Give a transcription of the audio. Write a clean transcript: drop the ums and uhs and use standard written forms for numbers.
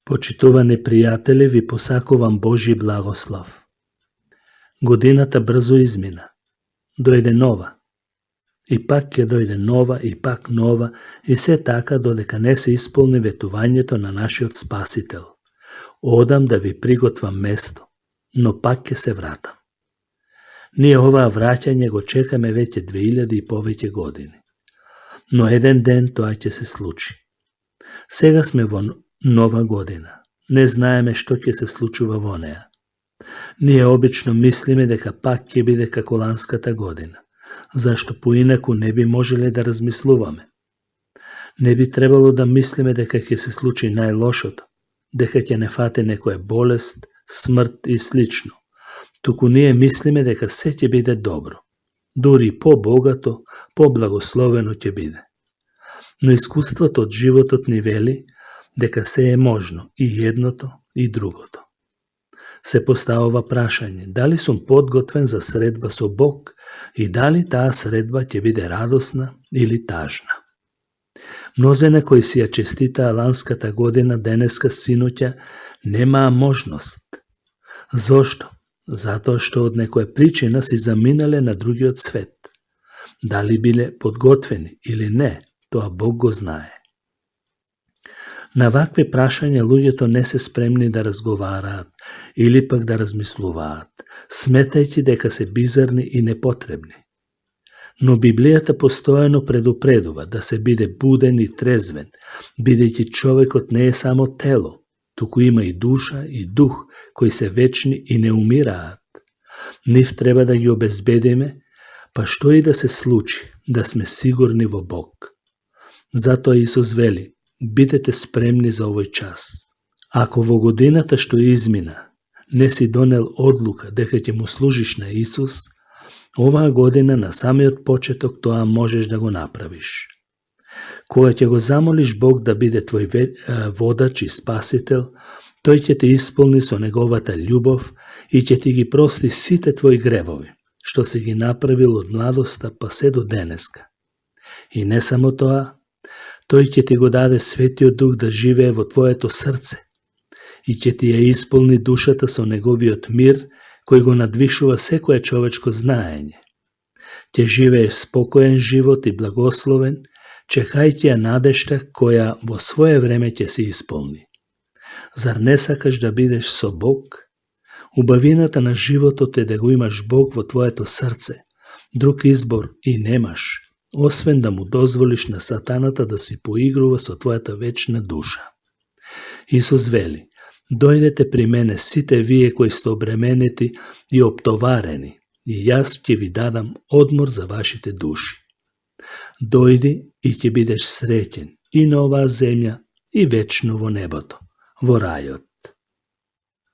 Почитувани пријатели, ви посакувам Божи благослов. Годината брзо измина. Дојде нова. И пак ќе дојде нова, и пак нова, и се така додека не се исполни ветувањето на нашиот Спасител. Одам да ви приготвам место, но пак ќе се вратам. Ние оваа враќање го чекаме веќе 2000 и повеќе години. Но еден ден тоа ќе се случи. Сега сме во нова година. Не знаеме што ќе се случува во неа. Ние обично мислиме дека пак ќе биде како ланската година. Зашто поинаку не би можеле да размислуваме. Не би требало да мислиме дека ќе се случи најлошото, дека ќе не фате некоја болест, смрт и слично. Туку ние мислиме дека се ќе биде добро. Дури по-богато, по-благословено ќе биде. Но искуството од животот ни вели дека се е можно и едното и другото. Се поставува прашање, дали сум подготвен за средба со Бог и дали таа средба ќе биде радосна или тажна. Мнозина кои си ја честитаа ланската година денеска синоќа немаа можност. Зошто? Затоа што од некоја причина си заминале на другиот свет. Дали биле подготвени или не, тоа Бог го знае. На вакви прашања луѓето не се спремни да разговараат или пак да размислуваат, сметајќи дека се бизарни и непотребни. Но Библијата постојано предупредува да се биде буден и трезвен, бидејќи човекот не е само тело, туку има и душа и дух кои се вечни и не умираат. Нив треба да ги обезбедиме, па што и да се случи, да сме сигурни во Бог. Затоа Исус вели, бидете спремни за овој час. Ако во годината што измина не си донел одлука дека ќе му служиш на Исус, оваа година на самиот почеток тоа можеш да го направиш. Кога ќе го замолиш Бог да биде твој водач и спасител, тој ќе те исполни со неговата љубов и ќе ти ги прости сите твои гревови, што си ги направил од младоста па се до денеска. И не само тоа, тој ќе ти го даде Светиот Дух да живее во твоето срце и ќе ти ја исполни душата со неговиот мир, кој го надвишува секое човечко знаење. Ќе живееш спокоен живот и благословен, чекајќи ја надежта која во свое време ќе се исполни. Зар не сакаш да бидеш со Бог? Убавината на животот е да го имаш Бог во твоето срце. Друг избор и немаш, освен да му дозволиш на сатаната да си поигрува со твојата вечна душа. Исус вели, дојдете при мене сите вие кои сте обременети и оптоварени, и јас ќе ви дадам одмор за вашите души. Дојди и ќе бидеш среќен и на оваа земја и вечно во небото, во рајот.